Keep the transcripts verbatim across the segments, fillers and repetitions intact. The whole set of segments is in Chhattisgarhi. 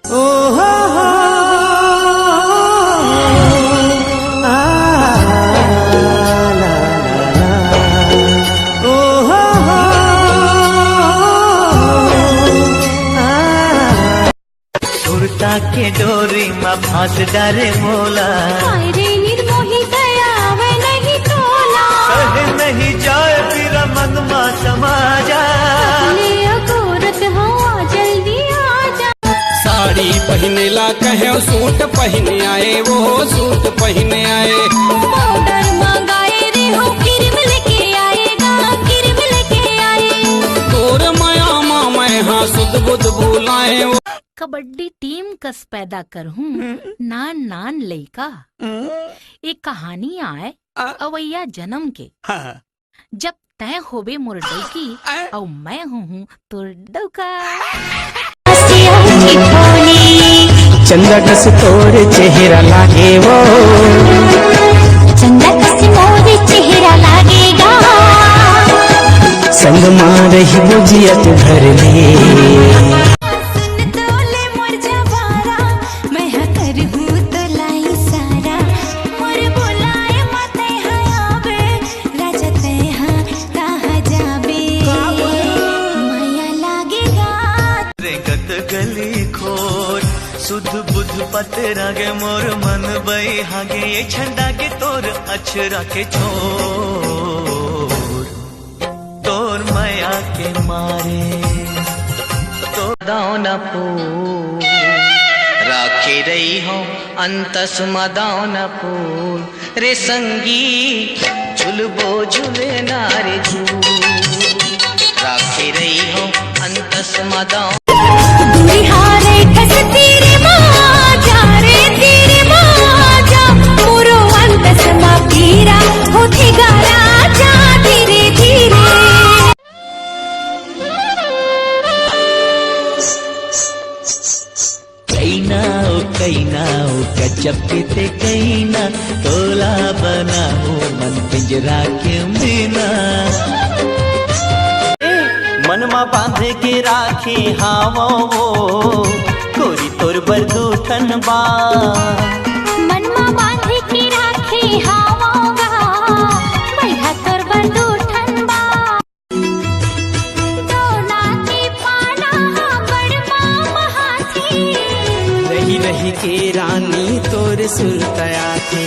ओ हो हो, आ, ला, ला, ला। ओ हो हो, आ। सुरता के डोरी म फांस डारे मोला। हाय रे निर्मोही, दया आवे नहीं तोला। सहे नहीं जाए पीरा, मन मा समा जा। ले अगोरत हवा, जल्दी आ जा। साड़ी पहिनेला कहेंव, सूट पहिने आए, वो सूट पहिने आए। पाउडर मंगाए रे हो, क्रीम लेके आएगा, क्रीम लेके आए। तोर मया मा मैं हा सुध बुध भुलाए। कबड्डी टीम कस पैदा करहूं, हम्म। नान नान लइका। हम्म। ए कहानी आय आ। अवैया जन्म के। हाँ। जब तैं होबे मोर डौकी, आ। अउ मैं होहूं तोर डौका। चंदा कस तोर चेहरा लागे वो। चंदा कस मोर चेहरा लागेगा। संग मा रहिबो जिया तू भर ले। सुन तो ले मोर जवारा, मैं हा करहूं तोला इशारा। मोर बुलाए मा तैं हा आबे, राजा तैं हा कहां जाबे? का बोले? मया लागेगा। रेंगत गली खोर, सुध बुध पतरा गे मोर मन बइहा गे, ये छंदा के तोर अछरा के छोर, तोर मया के मारे तो दाव न फूल, राखे रही हो अंतस म दाव न फूल। रे संगी, झुलबो झुलना रे झूल, राखे रही हो अंतस म दाव। दुई हारे कस तीर मा जा रे, तीर मा जा, मोरो अंतस मा पीरा होथे गा राजा धीरे धीरे। कइना ओ कइना ओ गजब के ते कइना, तोला बनाहूं मन पिंजरा के मीना। ए, मन मा बांधे के राखे हावों वो, गोरी तोर बर दू ठन बा। मन मा बांधे के राखे हावों गा, भैया तोर बर दू ठन बा। डोला के पाना हा बड़ मामा हाथे। रही रही के रानी तोर सुरत आथे।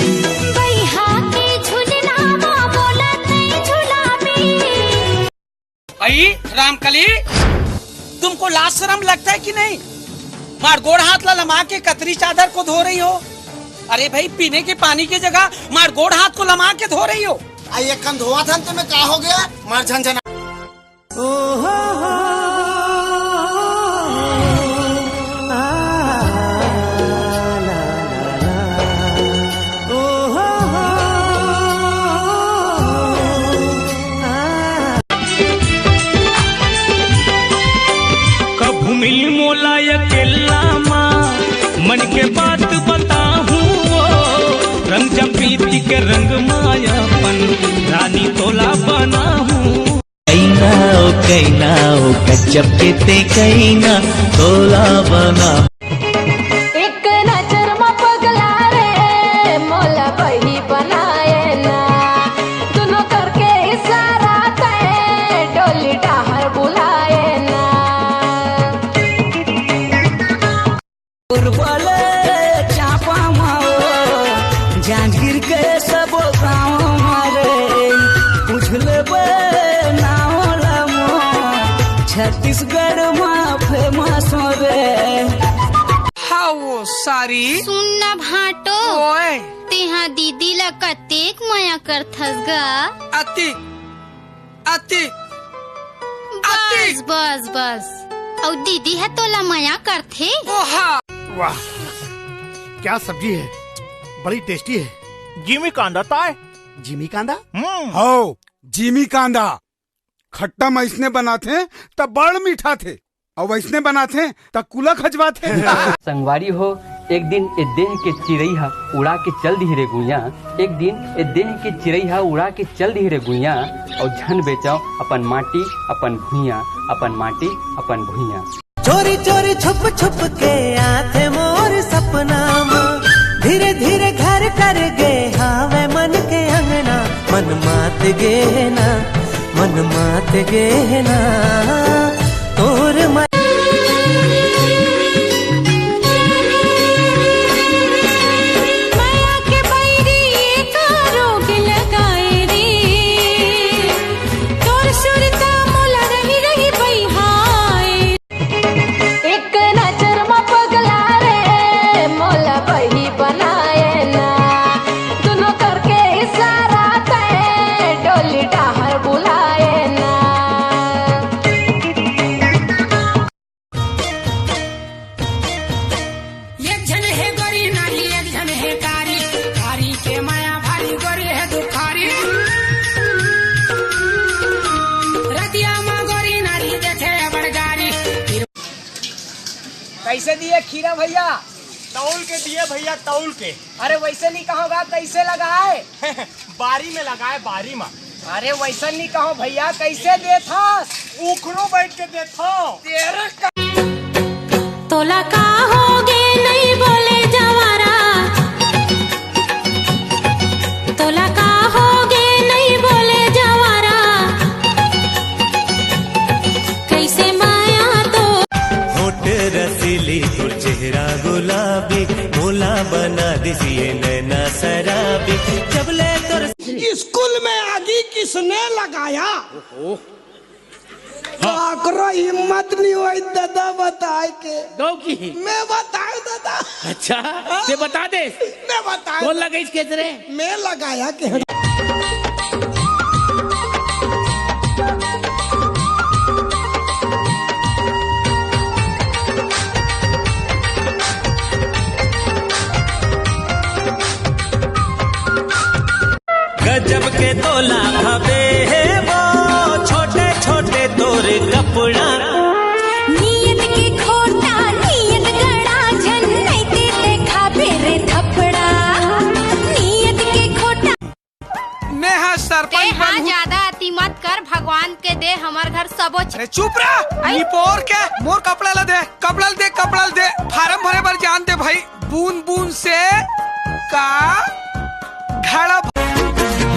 बइहा के झुलना मा मोला तैं झुलाबे। अई रामकली, तुमको लाज शर्म लगता है कि नहीं? मार गोड़ हाथ ला लमा के कतरी चादर को धो रही हो। अरे भाई, पीने के पानी की जगह मार गोड़ हाथ को लमा के धो रही हो। आ, ये कन धोवा था तो मैं का हो गया? मार झनझना। ओ हो हो, आ, ला, ला, ला। ओ हो हो, आ। कभू मिल मोला अकेला मा, मन के बात बताहूं वो, रंग जब प्रीति के रंग मा अपन, रानी तोला बनाहूं। कइना ओ कइना ओ गजब के ते कइना, तोला बना। एक नजर मा पगला रे, मोला बही बनाए ना। दुनो करके इशारा ते, डोली डाहर बुलाए ना। उर्बले चापा माओ, जांजगीर के सबो गाँव मारे, पूछ लेबे नाव ला मोर, छत्तीसगढ़ मा फेमस हो रे। हाँ वो सारी। सुन ना भाटो, ओए। तेहा दीदी ला कतेक मया करथस गा। अति अति, बस, अति। बस, बस। अउ दीदी ह तोला मया करथे। ओहा। वाह, क्या सब्जी है, बड़ी टेस्टी है। जिमी कांदा ताय। जिमी कांदा? हम्म। हो, जिमी कांदा। खट्टा म अइसने बनाथे, त बड़ मीठा थे। अउ वइसने बनाथे, त कुला खजवाथे। संगवारी हो, एक दिन ए देह के चिरई ह उड़ा के चल दिही रे गुइया। एक दिन ए देह के चिरई ह उड़ा के चल दिही रे गुइया। अउ झन बेचव अपन माटी, अपन भुइयां, अपन माटी, अपन भुइयां। चोरी चोरी छुप छुप के आथे। गे ना, मन मात गे ना, तोर म- मया के बैरी ए का रोग लगाए रे, तोर सुरता मोला रही रही बइहाए। एक नजर म पगला रे, मोला बही बनाए ना। दुनो करके इशारा ते, डोली डाहर बुलाए ना। एक झन हे गोरी नारी, एक झन हे कारी। कारी के माया भारी, गोरी हे दुखारी। रतिया म गोरी नारी देखे बड़ गारी। कैसे दिए खीरा भैया? तौल के दिए भैया, तौल के। अरे वैसे नहीं कहोगा, कैसे लगाए? बारी में लगाए, बारी में। अरे वैसा नहीं कहो भैया, कैसे देथस? उखड़ो बैठ के देथो। तेरा का- तोला का होगे नहीं बोले जवारा, तोला का होगे नहीं बोले जवारा, कैसे माया तो। होठ रसीली तोर चेहरा गुलाबी, मोला बना दिस ये नैना शराबी। जब ले तोर स्कूल में आगी किसने लगाया? काकरो हिम्मत नहीं होई दादा बताए के। गौ की? मैं बताए दादा। अच्छा, ते बता दे। मैं बताए। कौन लगाइस केस रे? मैं लगाया के। गजब के तोला भवे हे वो, छोटे छोटे तोर कपड़ा। नियत के खोटा, नियत गड़ा, झन नैते देखा बेरे थपड़ा। नियत के खोटा। मैं हा सरपंच ते हा बनहूँ। ज्यादा अति मत कर, भगवान के दे हमर घर सबो छ- अरे चुप रह, आई। निपोर के मोर कपड़ा ला दे, कपड़ा ला दे, कपड़ा ला दे, फार्म भरे बर जान दे भाई। बूंद बूंद से का घड़ा भ-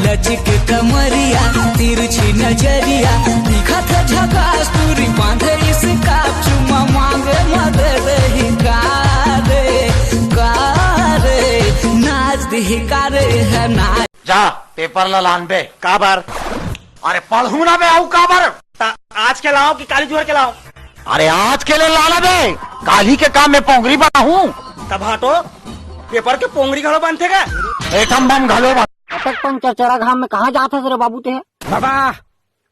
लचक कमरिया, तिरछी नजरिया, दिखत झकास, टूरी बांधे इसका, चुम्मा मांगे मदद ही का रे, का रे, नाच दी का रे, है नाच। जा, पेपर ला लान बे। काबर? अरे पढ़हूं ना बे, अउ काबर? त आज के लाओ कि काली जुवर के लाओ? अरे आज के ले लाना बे, काली के काम में पोंगरी बनाहूं। तब हटो, पेपर के पोंगरी घलो बनथे का? एटम बम घलो बन- अतक पंचर चरा घाम में कहाँ जात हस रे बाबू ते? बाबा,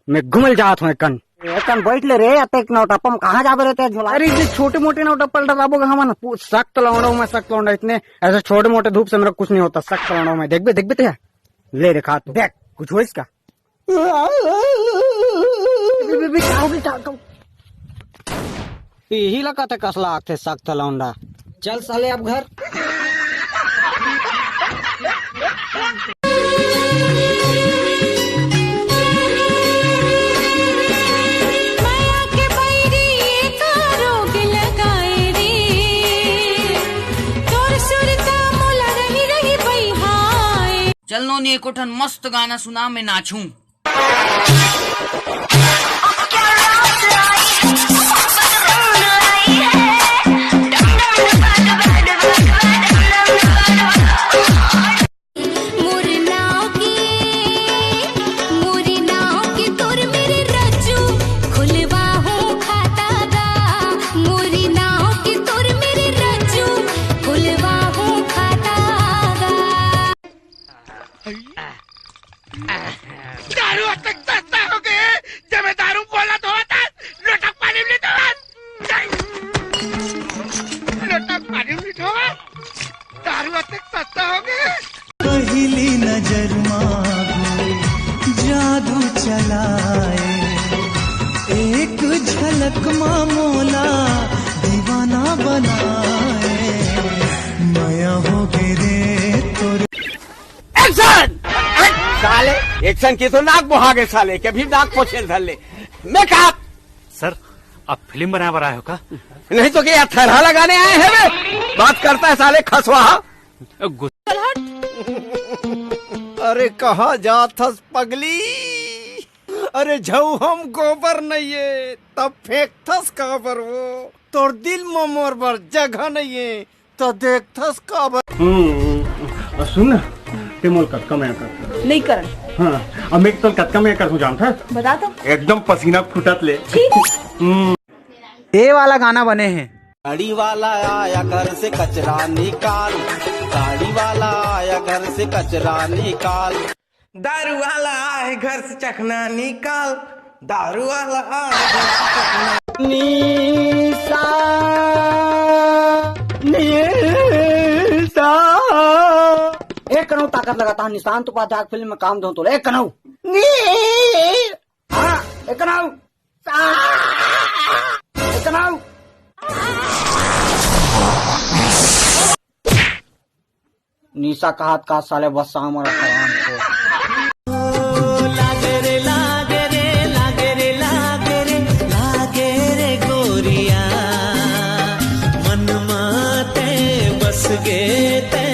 मैं घूमल जात हूँ एकन। एकन बैठ ले रे, अतक नौटप्पा म कहाँ जाबे रे ते झोला? अरे, इतने छोटे मोटे नौटप्पा ल डराबो गा हमन। पू-, सख्त लौंडा हूँ मैं, सख्त लौंडा। इतने ऐसे छोटे मोटे धूप से मेरा कुछ नहीं होता, सख्त लौंडा हूँ मैं। देखबे, देखबे ते। ले रे खा तो। देख, कुछ होइस का? बे, बे, बे, का हो गया, का, का? इही ला कथे कसला आथे सख्त लौंडा। चल साले अब घर। माया के बैरी ए का रोग लगाए रे, तोर सुरता मोला रही रही बइहाए। चल नोनी, एको ठन मस्त गाना सुना, मैं नाचूं। मोर नाव के, मोर नाव के तोर मेर रज्जू, खुलवाहूं खाता गा। मोर नाव के तोर मेर रज्जू, खुलवाहूं खाता गा। दारू अतक सस्ता हो गए, जब मैं दारू बोला तो होता, लोटा पानी में लेता। लोटा पानी में लेता। दारू अतेक सस्ता हो गए। पहिली नजर मा गोरी जादू चलाए, एक झलक मा मोला दीवाना बनाए। मया हो गे रे तोर एक्शन! साले, एक्शन की तो नाक बोहा गए साले, के भी नाक पोछे धर ले। मेकअप! सर, आप फिल्म बनाए बर आए हो का? नहीं तो क्या थरहा लगाने आए हैं बे? बात करता है साले खसवा। गुस्सा अरे कहाँ जात हस पगली? अरे झऊ हम गोबर नइये, तब फेंकथस काबर वो? तोर दिल म मोर बर जगह नइये, त देखथस काबर? हम्म, सुन ना, ते मोल कतका मया कर। नइ करन। हाँ, अब मैं तोल कतका मया कर हूँ जानथस? बता तो। एकदम पसीना फूटत ले। छी। हम्म। ये वाला गाना बने हे। गाड़ी वाला आया घर से कचरा निकाल, गाड़ी वाला आया घर से कचरा निकाल। दारू वाला आए घर से चखना निकाल, दारू वाला आए घर से चखना। निशा, निशा। एक कनऊ ताकत लगाता हूँ, निशांत उपाध्याय की फिल्म में काम दूं तो। एक कनऊ। नी। हाँ, एक कनऊ। सा। एक कनऊ। निशा कहात का साले बस सामर हराम को। लागे रे, लागे रे, लागे रे, लागे रे, लागे रे गोरिया, मन माते बस गे ते।